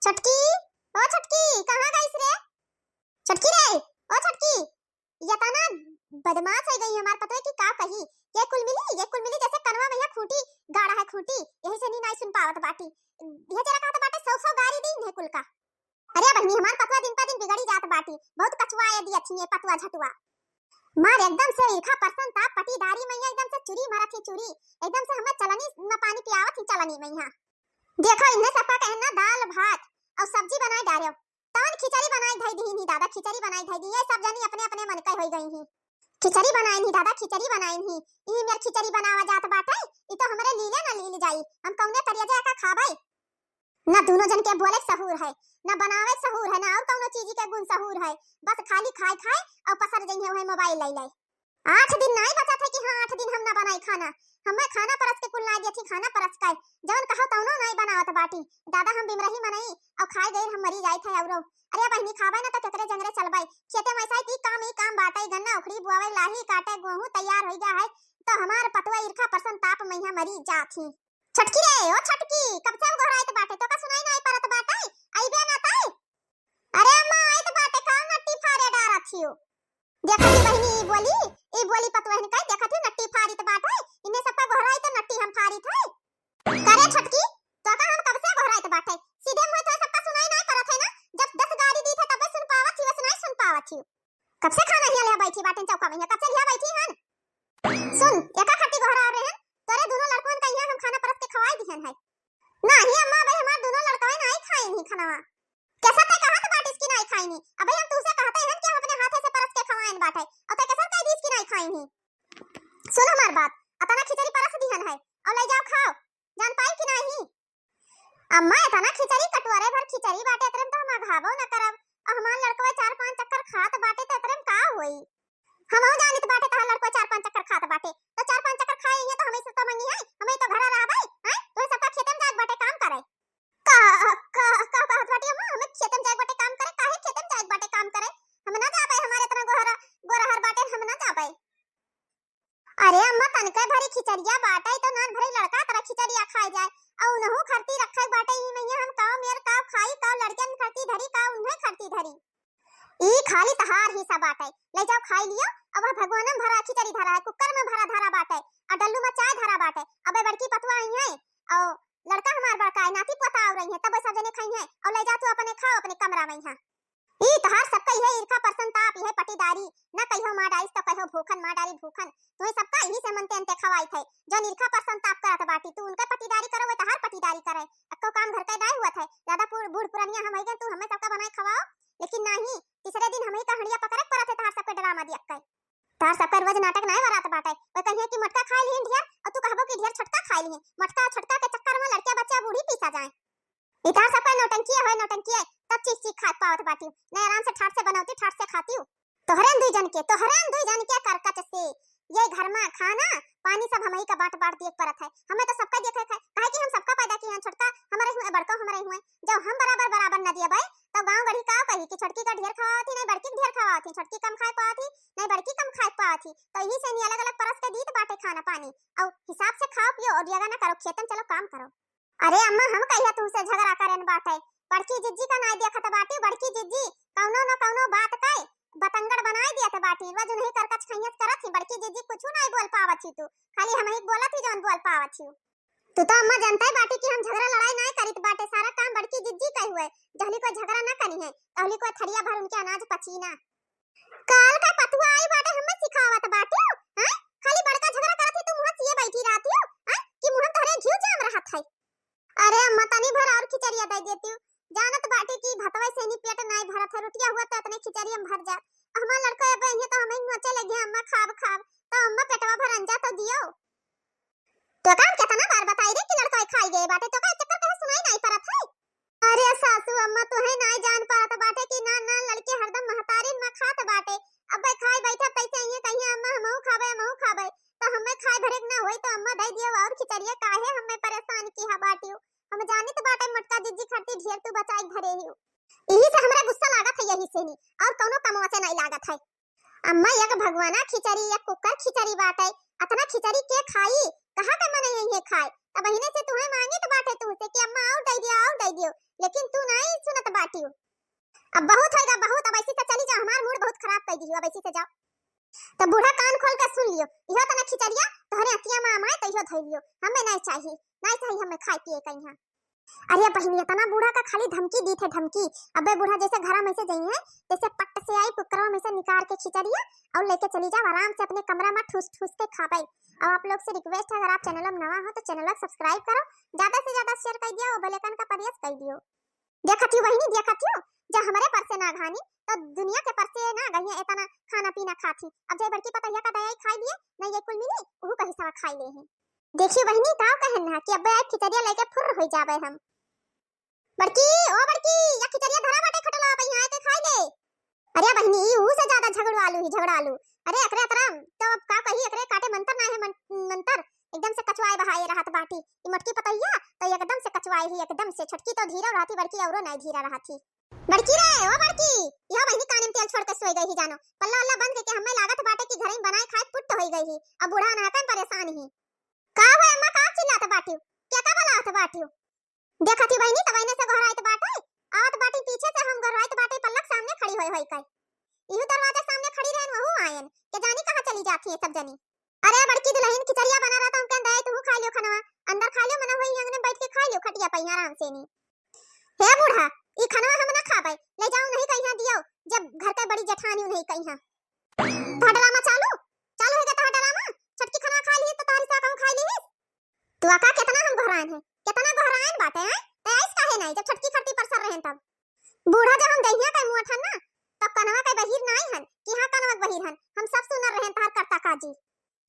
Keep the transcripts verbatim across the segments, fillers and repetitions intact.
छोटकी, ओ छोटकी, कहाँ गइस रे? छोटकी रे, ओ छोटकी, यतना बदमाश होइ गई हमार पतोह कि का कही। ये कुल मिली, ये कुल मिली, जैसे कनवा में यह खूंटी गाड़ा है खूंटी, यही से नी नाई सुन पावत बाटी। यह जरा कहत बाटे सौ सौ गारी दी इन्हें कुल का। अरे बहिनी, हमार पतोह दिन पर दिन बिगड़ी जात बाटी, बहुत कचुआ ये दिया थी ये पतुआ झटुआ। मार एकदम से इरखा परसन ताप पटीदारी मइहाँ एकदम से चुरी मारत ही चुरी, एकदम से हमें चलनी में पानी पियावत ही चलनी मइहाँ। देखो इन्हें सबका कहना दाल भात और सब्जी बनाए डारे, तवन खिचड़ी बनाए धई दीन ही दादा, खिचड़ी बनाए धई दी। ये सब जनी अपने अपने मन के होई गई ही। खिचड़ी बनाइन ही दादा, खिचड़ी बनाइन ही। ई मेर खिचड़ी बनावा जात बाटे, ई तो हमरे लीले ना लील जाई। हम कौने करिया जाए का खाबे? ना दोनों जन के बोले सहूर है, ना बनावे सहूर है, ना और कौनो चीज के गुण सहूर है। बस खाली खाए खाए और पसर जइहे वही मोबाइल लाई लाई। आठ दिन नाई बचत है कि हाँ, आठ दिन हम ना बनाई खाना। हमें खाना परस के कुल ना देती, खाना परस के जवन कहो तौनो नाई बनावत बाटी। दादा हम बिमरही मनई और खाए गए हम मरी जाए थे औरो। अरे बहिनी, खाबे ना तो केकरे जंगरे चलबे। खेते में ऐसा ही काम, ई काम बाटे, गन्ना उखड़ी बुआवे, लाही काटे, गेहूं तैयार हो गया है, तो हमार पतुआ इरखा परसन ताप मइहाँ मरी जात ही। छोटकी रे, ओ छोटकी, कब से गोहराइत बाटे, तोका सुनाई नाई परत बाटे? आइबे ना ताई? अरे अम्मा, आइत बाटे, का नट्टी फारे डारत हियो? देखत ही बहिनी, ई बोली, ई बोली पतुआ हिन कई, देखत ही नट्टी फारित बाटे, इन्हें सबका गोहराई तो नट्टी हम फारित है। करे छोटकी, तोका हम कब से गोहराइत बाटे, सीधे मुंह तो सबका सुनाई नाई परत है ना, जब दस गारी दी थे तब सुन पावत ही, वैसे नाई सुन पावत ही। कब से खाना हिया लिया बैठी बाटे चौका में, कब से लिया बैठी हन? सुन, एका खट्टी गोहरा रहे हैं, तोरे दोनों लड़कन का यहाँ हम खाना परस के खवाई दिहन है। नाही अम्मा, अबे हमार दोनों लड़कवे नाही खाइन ही खाना। कैसा ते कहत बाटिस कि नाही खाइन ही? अबे हम तुसे कहते हैं कि हम अपने हाथे से परस के खवाइन बाटे, और ते कैसा कह दीस कि नाही खाइन ही? सुन हमार बात, अतना खिचड़ी परस दिहन है, और ले जाओ खाओ, जान पाई कि नाही? अम्मा, इतना खिचड़ी, कटोरे भर खिचड़ी बाटे, इतने में तो हम अघाबो न करब। और हमार लड़कवा चार पांच चक्कर खात बाटे, तो इतने में का होई? हमहू जानित बाटे, तहार लड़कवा चार पांच चक्कर खात बाटे, तो चार पांच चक्कर खाए ही तो हमें से तो मंगी है, हमें तो घरा रहबे, हैं? तो सबका खेते में जाए बाटे काम करे। का, का, का कहत बाटे अम्मा? हमें खेते में जाए बाटे काम करे? काहे खेते में जाए बाटे काम करे? हम ना जाबे, हमारे इतना गोहरा, गोरहर बाटे, हम ना जाबे। अरे अम्मा, तनके भरी खिचड़िया बाटे, तो नान भरी लड़का तरह खिचड़िया खाए जाए। अउ उनहु खरती रखे बाटे, ई मइहाँ हम काव मेर काव खाई, काव लड़कियन खरती धरी, काव उन्हें खरती धरी। ई खाली तहार हिस्सा बाटे, ले जाओ खाई लियो। अब भगवान में भरा खिचड़ी धरा है, कुकर में भरा धरा बाटे, और डल्लू में चाय धरा बाटे। अबे बड़की पतुआ आई है, और लड़का हमार बड़का है, नाती पोता आ रही है, तब सब जने खाई है, और ले जा तू अपने खाओ अपने कमरा में यहाँ। ई तहार सबका इहे ईर्खा परसन ताप, इहे पटीदारी, ना कहियो माँ डारिस तो कहियो भूखन, माँ डारी भूखन। तुहे सबका इही से मनते अंते खवाई थे। जौन ईर्खा परसन ताप करत बाटी, तू उनके पटीदारी करो, वे तहार पटीदारी करे। अक्को काम घर के नाय हुआ थे, ज्यादा बूढ़, बूढ़ पुरनिया हम है, तू हमें सबका बनाए खवाओ, लेकिन नाही, तीसरे दिन हम ही का हंडिया पकड़े के परत है तहार सबके ड्रामा दिया के। तहार सबका रोज नाटक नाय वरात बाटे। वे कहिए कि मोटका खाए लिहिन ढेर, और तू कहबो कि ढेर छोटका खाए लिहिन। मोटका छोटका के चक्कर में लड़किया बच्चा बूढ़ी पीसा जाए। ई तहार सबका नौटंकी है, नौटंकी है, तब चीख चीख खात पावत बाटियो, नहीं आराम से ठाट से बनौती, ठाट से खातियो। तोहरे दुई जन के, तोहरे दुई जन के करकच से ये घर में खाना पानी सब हमही का बांट बांट दिए के परत है। हमें तो सबका देखे है, काहे कि हम सबका पैदा किए हैं, छोटका हमारे हुए, बड़का हमारे हुए। जब हम बराबर बराबर न दिए भाई, तो गांव गढ़ी का कही कि छोटकी का ढेर खवावत ही, नहीं बड़की का ढेर खवावत ही, छोटकी कम खाए पावत ही, नहीं बड़की कम खाए पावत ही। तो यही से नहीं अलग अलग परस के दीत बाटे खाना पानी, और हिसाब से खाओ पियो और जगह ना करो, खेतन चलो काम करो। अरे अम्मा, हम कहिया तुमसे झगड़ा करेन बाटे? बड़की जिज्जी का नाय देखत बाटी, बड़की जिज्जी कौनो न कौनो बात के बतंगड़ बनाए दियत बाटी। रोज उन्हीं करकच खैयत करत ही, बड़की जिज्जी कुछ नाय बोल पावत ही तू, खाली हम ही बोलत ही जौन बोल पावत ही। तू तो अम्मा जानते बाटी कि हम झगड़ा लड़ाई नाय करित बाटे, सारा काम बड़की जिज्जी के हुए। जहली कोई झगड़ा ना करी है, तहली कोई थरिया भर उनके अनाज पची ना। काल का पतुआ आई बाटे, हमें सिखावत बाटियो, हैं? खाली बड़का झगड़ा करत ही, तू मुंह सिए बैठी रहती हो, हैं? कि मुंह तोहरे घिउ जाम रहत है। अरे अम्मा, तनी भर और खिचड़िया दे देती हो, जानत बाटी कि भतवा से नहीं पेट नहीं भरत है, रोटिया हुआ तो इतने खिचड़िया में भर जात। हमार लड़का अब यहीं तो हमें नोचे लगे, अम्मा खाब खाब, तो अम्मा पेटवा भर अंजा तो दियो। तो काम कितना बार बताई रे कि लड़का खाई गए बाटे, तो का चक्कर कहे सुनाई नहीं परत है? अरे सासू अम्मा, तुहे नाय जान पात बाटे कि ना, ना लड़के हरदम महतारिन में खात बाटे। अबे खाए बैठब तैसे इहे कहिए, "अम्मा, हमहू खाबे, हमहू खाबे।" तो हमें खाए भरे के ना होई तो अम्मा दे दियो और खिचड़िया, काहे हमें परेशान की है बाटियो। हम जानित बाटे मोटका जिज्जी खरती ढेर तू बचाई धरे हियो। यही से हमरा गुस्सा लागत है, यही से नहीं, और कौनो कमवा से नहीं लागत है। अम्मा, एक भगवाना खिचड़ी, एक कुकर खिचड़ी बाटे, अतना खिचड़ी के खाई? कहाँ के मन यही है खाए? अब बहिने से तुहे मांगित बाटे तुहसे कि अम्मा और दे दियो, और दे दियो, लेकिन तू नहीं सुनत बाटियो। अब बहुत होइगा, बहुत, अब ऐसी से चली जा, हमार मूड बहुत खराब कर दी, अब ऐसी से जाओ। तो बूढ़ा कान खोल के सुन लियो, इहो तना खिचड़िया तोहरे अतिया में आमाए तो इहो धइ लियो, हमें नहीं चाहिए, नहीं चाहिए हमें खाए पिए कहीं। अरे बहिनी, इतना बूढ़ा का खाली धमकी दी थे, धमकी। अबे बूढ़ा जैसे घरा में से जाई है, तैसे पट से आई कुकरवा में से निकाल के खिचड़िया और लेके चली जाओ आराम से अपने कमरा में ठूस ठूस के खाबे। और आप लोग से रिक्वेस्ट है, अगर आप चैनल में नवा हो तो चैनल को सब्सक्राइब करो, ज्यादा से ज्यादा शेयर कर दियो, बेल आइकन का प्रेस कर दियो। देखत ही बहिनी, देखत ही, जब हमरे परसे ना घानी तो दुनिया के परसे ना गइया इतना खाना पीना खात ही। अब जाई बड़की पतोहिया का दया ही खाई लिए, नहीं ये कुल मिली, उहू कहीं सवा खाई ले हैं। देखियो बहिनी, का कहन ना कि अब्बे आई खिचड़िया लेके फुर्र हो जाबे हम। बड़की, ओ बड़की, या खिचड़िया धरा बाटे खटला पे, यहाँ आके खाई ले। अरे बहिनी, ई ऊ से ज्यादा झगड़ू आलू ही, झगड़ा आलू। अरे एकरे अतरा तो अब का कही, एकरे काटे मंतर ना है, मन-, मंतर एकदम से कचवाए बहाए रहत बाटी। ई मोटकी पतोहिया तो एकदम से कचवाए ही, एकदम से। छोटकी तो धीरा रहती, बड़की औरो नहीं धीरा रहती। बड़की रे, ओ बड़की, यह बहिनी काने में तेल छोड़ के सोई गई ही जानो। पल्ला उल्ला बंद करके हमें लागत बाटे कि घर में बनाए खाए पुट्ट होई गई ही। अब बूढ़ा ना पे परेशान ही। का हुआ अम्मा, का चिल्लात बाटियो? क्या का बलावत बाटियो? देखत ही बहिनी, तब एने से गोहराइत बाटे, आवत बाटी पीछे से, हम गोहराइत बाटे पल्लक सामने खड़ी होई होई के। इहू दरवाजा सामने खड़ी रहन, वहू आयन, के जानी कहाँ चली जाती है सब जनी। अरे बड़की दुलहिन, खिचड़िया बना रहा था, हम कहन दे, तू खा लियो खनवा, अंदर खा लियो, मना हुई अंगने बैठ के खा लियो खटिया पे आराम से नी। हे बूढ़ा, ई खनवा हम ना खाबे, ले जाओ नहीं कहीं दियो, जब घर के बड़ी जेठानी नहीं कहीं। तोहर ड्रामा चालू, चालू हो गया तोहर ड्रामा। छोटकी खनवा खा ली तो तोहरी सा कहूँ खा ली। तू आका कितना हम गोहरान है, कितना गोहरान बाटे हैं, तो ऐस काहे नहीं जब छोटकी खट्टी पर सर रहन तब। बूढ़ा जब हम जइया के मुँह ठन ना, तब कनवा के बहिर नहीं हन कि हाँ कनवा के बहिर हन, हम सब सुनर रहन तोहर करता काजी।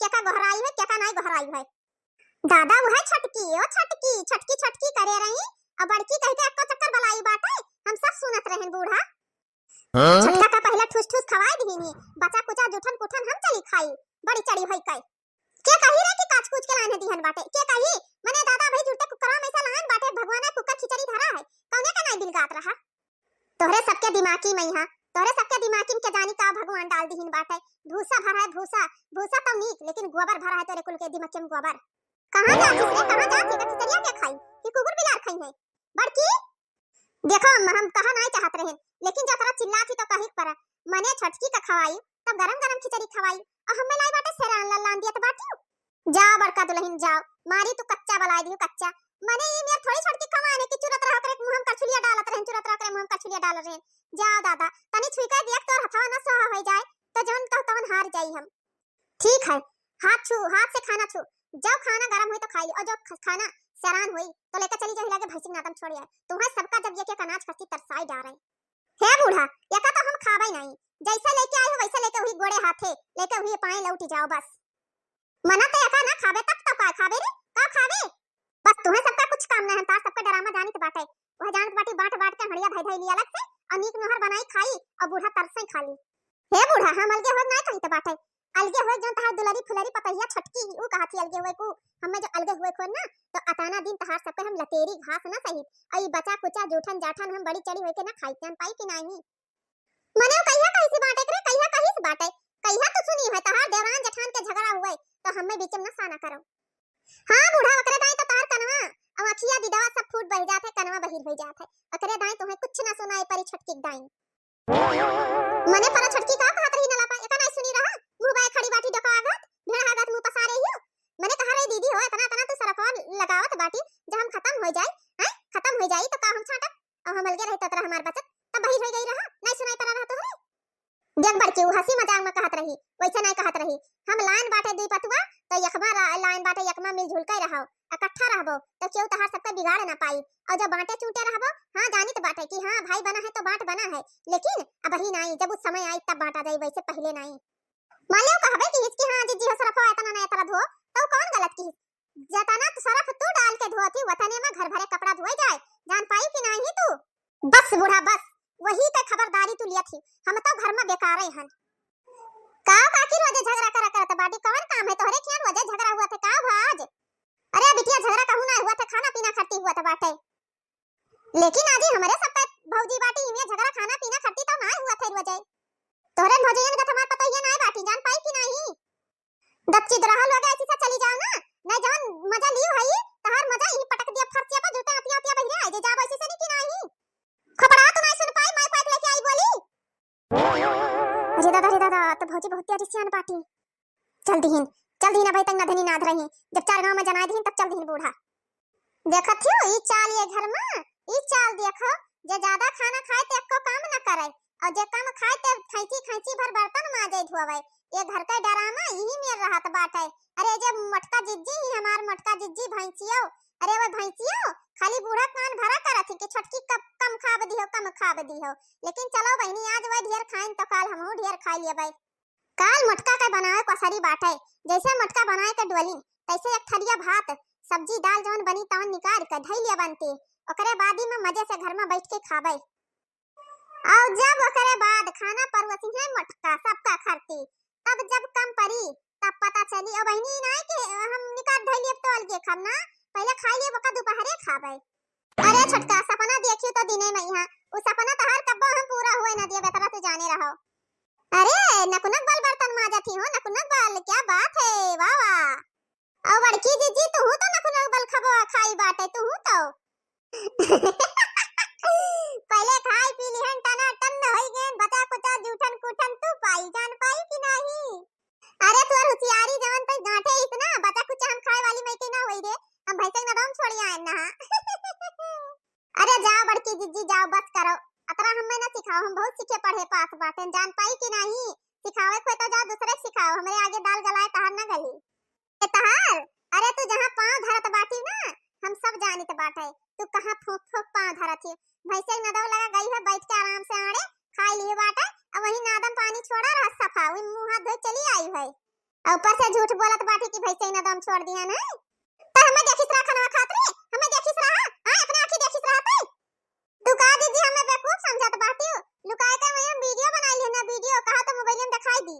क्या का गोहराई है, क्या का नहीं गोहराई है। दादा वह छोटकी, ओ छोटकी, छोटकी, छोटकी करे रही, अब बड़की कह के अक्को चक्कर बलाई बाटे, हम सब सुनत रहन बूढ़ा। हाँ? छोटका का पहला ठूस ठूस खवाई दीनी, बचा कुचा जूठन पुठन हम चली खाई, बड़ी चढ़ी होई कई। के कही रे कि काच कूच के लाने दिहन बाटे, के कही? मने दादा भाई जुड़ते कुकरा में से लान बाटे, भगवान कुकर खिचड़ी धरा है, कौने का नहीं बिलगात रहा? तोहरे सबके दिमागी में यहाँ, तोहरे सबके दिमागी में के जानी का भगवान डाल दिहिन बाटे। भूसा भरा है भूसा, भूसा तो नीक, लेकिन गोबर भरा है तोरे कुल के दिमाग में गोबर। कहाँ जात हिस रे, कहाँ जात हिस? खिचड़िया के खाई कि कुकुर बिलार खाई है? बड़की, देखो अम्मा, हम कहा नहीं चाहत रहे, लेकिन जब तोरा चिल्लात ही तो कही के पड़ा। मने छोटकी का खवाई, तब गरम गरम खिचड़ी खवाई, और हमें लाई बाटे सेरान लल्लान दियत बाटी। जाओ बड़का दुलहिन जाओ, मारी तू कच्चा बलाई दियो कच्चा। मने ई मेर थोड़ी छोटकी खवाने की चुरत रहो, ओकरे मुँह में करछुलिया डालत रहन, चुरत रहो, ओकरे मुँह में करछुलिया डालत रहन। जाओ दादा, तनी छुई के देख, तोर हथवा न सोहा होई जाए, तो जौन कहो तवन हार जाई हम। ठीक है, हाथ छू, हाथ से खाना छू, जब खाना गरम होई तो खाई, और जब ख-, खाना सेरान होई तो लेके चली जाओ, हिला के भैंसी के नादम छोड़ आए। तुम्हें सबका जब ये के अनाज कस्ती तरसाई डारे। हे बूढ़ा, एका तो हम खाबे नहीं, जैसे लेके आए हो वैसे लेके वही गोड़े हाथे लेके वही पाए लौटी जाओ बस। मना तो एका ना खाबे तब तो का खाबे रे, का खाबे? बस तुम्हें सबका कुछ काम नहीं, हम तार सबका ड्रामा जानित बाटे। वह जानत बाटी बांट बांट के हड़िया धई धई ली अलग से, और नीक नोहर बनाई खाई, और बूढ़ा तरसे खाली। हे बूढ़ा, हम अलगे होए नहीं कहित बाटे, अलगे होए जौन तहार दुलरी फुलरी पतहिया छोटकी ही, ऊ कहत ही अलगे होए को, हमें जो अलगे होए को ना, तो अताना दिन तहार सबके हम लतेरी घास ना सही, और ई बचा कुचा जूठन जाठन हम बड़ी चढ़ी होए के ना खाई, जान पाई कि नहीं? मने ऊ कहिया कहिस बाटे रे, कहिया कहिस बाटे, कहिया तो सुनी है तहार देवरान जेठान के झगड़ा हुए, तो हमें बीच में ना साना करो। हाँ बूढ़ा, ओकरे दाई तो तहार कनवा, अब अखिया दिदवा सब फूट बह जात है, कनवा बहिर हो जात है, ओकरे दाई तुम्हें कुछ ना सुनाई परी छोटकी के दाई। मने परा छोटकी का कहत रही नला पा, एका नहीं सुनी रहा, मुँह बाय खड़ी बाटी डोका आगत, भेड़ा आगत मुँह पसारे हियो। मने कहा रही दीदी हो, इतना, इतना तू सरफवा लगावत बाटी, जब हम खत्म हो जाई, हैं, खत्म हो जाई तो का हम छाटब? और हम अलगे रही तो तोरा हमार बचत, तब बहिर हो गई रहा, नहीं सुनाई पड़ा रहा तोहरे। देख बड़की, ऊ हंसी मजाक में कहत रही, वैसे नहीं कहत रही। हम लाइन बाटे दुई पतुआ, तो यकमा ला-, लाइन बाटे यकमा मिलजुल के रहो, इकट्ठा रहबो, तो केहू तहार सबके बिगाड़ ना पाई। और जब बांटे चूंटे रहबो, हाँ जानित बाटे कि हाँ भाई बना है तो बांट बना है, लेकिन अबही नहीं, जब उस समय आई तब बांटा जाई, वैसे पहले नहीं। मान लियो कहबे कि हिचकी हाँ जिज्जी हो सरफवा इतना नहीं तरह धो, तो कौन गलत की? जतना तू सरफ तू डाल के धोती, वतने में घर भरे कपड़ा धोए जाए, जान पाई कि नाही तू? बस बूढ़ा बस, वही के खबरदारी तू लियत ही, हम तो घर में बेकारे हन। का काकी रोजे झगड़ा करा करत बाटी, कवन काम है तोहरे खियान रोजे झगड़ा हुआ थे का भा आज? अरे बिटिया झगड़ा कहूँ ना हुआ थे, खाना पीना खट्टी हुआ था बाटे। लेकिन आज ही हमरे सब पे भौजी बाटी, इमे झगड़ा खाना पीना खट्टी तो ना हुआ थे रोजे। तोहरे भौजैया में तो हमार पतोहिया ना बाटी, जान पाई कि नाही? दच्ची दुराहा लोग ऐसी से चली जाओ ना, न जवन मजा लियो है, तहार मजा इही पटक दिया फर्शिया पर, जूता अतिया अतिया बहिरे आए जे, जाबो ऐसे से नहीं कि नाही। खपड़ा तो नहीं सुन पाई, माई को एक लेके आई बोली। अरे दादा, अरे दादा, तो भौजी बहुत तेज सियान बाटी। चल दिहिन, चल दिहिन, अबे तक नधनी नाध रही। जब चार गांव में जनाई दिहिन, तब चल दिहिन बूढ़ा। देखत हियो, ई चाल ये घर में, ई चाल देखो, जे ज्यादा खाना खाए ते एको काम न करे, और जे कम खाए ते खैंची खैंची भर बर्तन माजे धोवे। ये घर का ड्रामा यही मेर रहत बाटे। अरे जे मोटका जिज्जी ही हमार मोटका जिज्जी भैंसियो, अरे वो भैंसियो खाली बूढ़ा कान भरा करत ही कि छोटकी कब कम खाब दिहो, कम खाब दिहो। लेकिन चलो बहिनी, आज वह ढेर खाइन तो काल हमहू ढेर खाई लेबै। काल मोटका के बनावे कसरी बाटे, जैसे मोटका बनाए के डोलिन, तैसे एक थरिया भात, सब्जी, दाल जवन बनी तवन निकाल के धई लिया बनती, ओकरे बादी में मजे से घर में बैठ के खाबे। और जब ओकरे बाद खाना परोसी है मोटका सबका खरती, तब जब कम परी, तब पता चली, ओ बहिनी, नाय के हम निकाल धई लिया तोल के खाब ना, पहले खाई लिया, ओका दोपहरे खाबे। अरे छोटका, सपना देखियो तो दिने में यहाँ, उ सपना तहार कब्बो हम पूरा हुए न दिए, बेतरा तू जाने रहो। अरे नकुनक बल बर्तन माजत ही हो, नकुनक बल, क्या बात है, वाह वाह। और बड़की जिज्जी, तू तो नकुनक बल खबो खाई बाटे, तू तो। पहले खाई पी लिहन, टना टन होई गए, बचा कुचा जूठन कुठन तू पाई जान पाई कि नाही? अरे तोर हुसियारी जवन तई गांठे इतना, बचा कुचा हम खाए वाली में के ना होई रे, हम भैंसे के नदवा में छोड़ी आए ना। अरे जाओ बड़की जिज्जी जाओ, बस करो, अतरा हमें ना सिखाओ, हम बहुत सीखे पढ़े पास बाटे, जान पाई कि नाही? सिखावे को तो जाओ दूसरे के सिखाओ, हमरे आगे दाल गलाए तहार ना गली। ए तहार, अरे तू जहाँ पाँव धरत बाटी ना, हम सब जानित बाटे, तू कहाँ फूंक फूंक पाँव धरत ही। भैंसे के नदवा लगा गई है, बैठ के आराम से आड़े खाई लिए बाटे, अब वही नादम पानी छोड़ा रहा सफा, वही मुंह हाथ धोई चली आई है। और ऊपर से झूठ बोलत बाटी कि भैंसे के नदवा में छोड़ दिया ना। तो हमें देखिस रहा खनवा खात रे, हमें देखिस रहा, हाँ, अपने आँखी देखिस रहा तू। तू का दीदी हमें बेवकूफ समझत बाटियो? लुकाए के मैं हम वीडियो बनाई है ना, वीडियो कहा तो मोबाइल में दिखाई दी।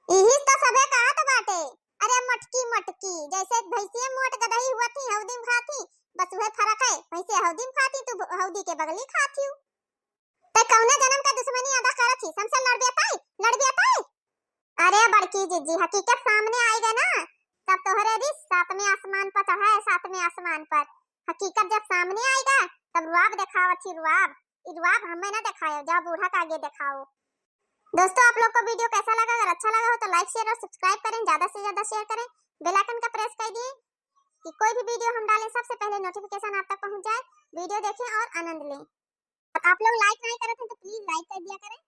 इही तो सबे कहत बाटे, अरे मोटकी मोटकी, जैसे भैंसिया मोट गदही हुआ थी, हौदी में खाती, बस वह फर्क है, भैंसे हौदी में खाती, तू भ-, हौदी के बगली खाती हूँ। ते कौने जन्म का दुश्मनी अदा करत ही, हमसे लड़बे ताई, लड़बे ताई? अरे बड़की जिज्जी, हकीकत सामने आएगा ना, तब तोहरे रिस सातवें आसमान पर चढ़ा है, सातवें आसमान पर। हकीकत जब सामने आएगा, तब रुआब दिखावत ही, रुआब। ई रुआब हमें ना दिखाओ, जा बूढ़ा का आगे दिखाओ। दोस्तों, आप लोग को वीडियो कैसा लगा? अगर अच्छा लगा हो तो लाइक, शेयर और सब्सक्राइब करें, ज्यादा से ज्यादा शेयर करें, बेल आइकन का प्रेस कर दिए कि कोई भी वीडियो हम डालें सबसे पहले नोटिफिकेशन आप तक पहुंच जाए। वीडियो देखें और आनंद लें। आप लोग लाइक नहीं करते तो प्लीज लाइक कर दिया करें।